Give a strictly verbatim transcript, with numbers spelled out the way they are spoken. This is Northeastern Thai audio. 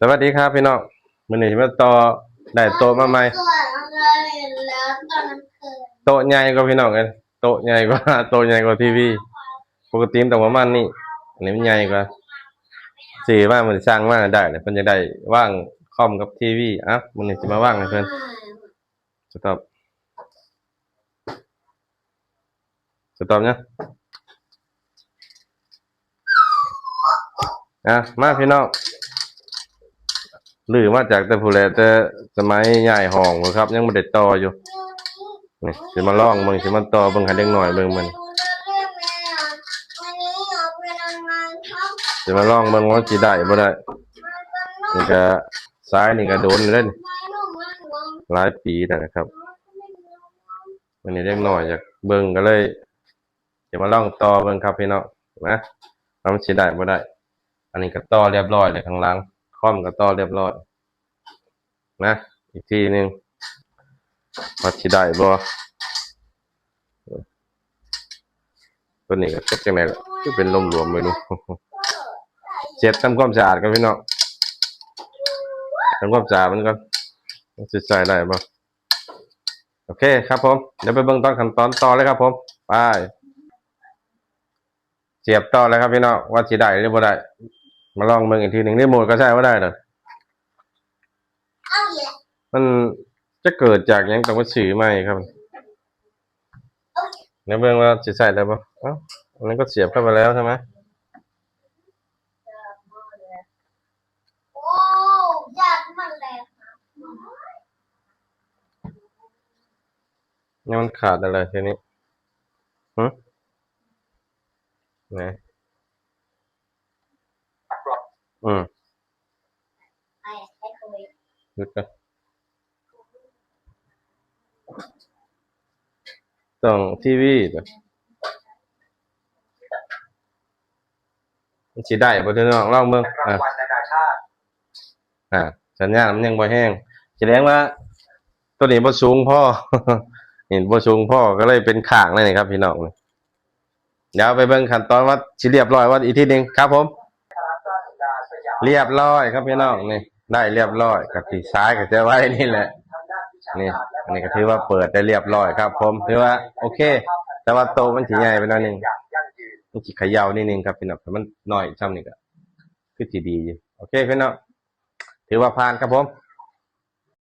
สวัสดีครับพี่น้อง มื้อนี้สิมาต่อ ได้โต๊ะมาใหม่ โต๊ะใหญ่กว่าพี่น้องเอ้ย โต๊ะใหญ่กว่า โต๊ะใหญ่กว่าทีวี ปกติมันต้องประมาณนี้ อันนี้มันใหญ่กว่า ซื้อมา มื้อนี้สั่งมาได้เลย เพิ่นอยากได้วางคอมกับทีวี อ่ะ มื้อนี้สิมาวางให้เพิ่น สต็อป สต็อปเนี่ย อ่ะ มาพี่น้อง รื้อมาจากแต่ผู้แล แต่สมัยย้ายห้องพู้นครับ ยังบ่ได้ต่ออยู่ นี่ สิมาลองเบิ่ง สิมาต่อเบิ่งให้เด็กน้อยเบิ่งมัน สิมาลองเบิ่งว่าสิได้บ่ได้ นี่ก็ สายนี่ก็โดนอยู่เด้ หลายปีแล้วนะครับ อันนี้เด็กน้อยอยากเบิ่งก็เลย จะมาลองต่อเบิ่งครับพี่น้อง นะ ว่ามันสิได้บ่ได้ อันนี้ก็ต่อเรียบร้อยเลยข้างหลัง คอมก็ต่อเรียบร้อย นะ อีกทีหนึ่ง ว่าสิได้บ่ ตัวนี้ก็เช็ดจังได๋ล่ะ คือเป็นหลวมๆ ไม่รู้ เช็ดทำความสะอาดกันพี่น้อง ทำความสะอาดมันก่อน มันสิใส่ได้บ่ โอเคครับผม เดี๋ยวไปเบิ่งตอนขั้นตอนต่อเลยครับผม ไป เสียบต่อเลยครับพี่น้อง ว่าสิได้หรือบ่ได้ มาลองเบิ่งอีกทีหนึ่ง รีโมทก็ใช้บ่ได้ดอก มันจะเกิดจากหยัง ต้องไปซื้อใหม่ครับ เดี๋ยวเบิ่งว่าสิใช้ได้บ่ เอ้า อันนั้นก็เสียบเข้าไปแล้วใช่ไหม โอ้ ยากมากเลย นี่มันขาดอะไรทีนี้ หึ ไหน อืม หยุดก่อน ต้องทีวีก่อน มันสิได้บ่พี่น้อง ลองเบิ่ง อ่ะ อ่า สัญญาณมันยังบ่แฮง แสดงว่า ตัวนี้บ่สูงพอ นี่บ่สูงพอ ก็เลยเป็นข้างเลยนี่ครับพี่น้อง เดี๋ยวไปเบิ่งขั้นตอนว่าสิเรียบร้อยว่าอีกทีหนึ่งครับผม เรียบร้อยครับพี่น้อง นี่ ได้เรียบร้อย ก็สิสายก็จะไว้นี่แหละ นี่ อันนี้ก็ถือว่าเปิดได้เรียบร้อยครับผม ถือว่าโอเค แต่ว่าโต๊ะมันสิใหญ่ไปหน่อยหนึ่ง มันสิเขย่านิดนึงครับพี่น้อง แต่มันน้อยซ้ำนี่ก็คือสิดีอยู่ โอเคพี่น้อง ถือว่าผ่านครับผม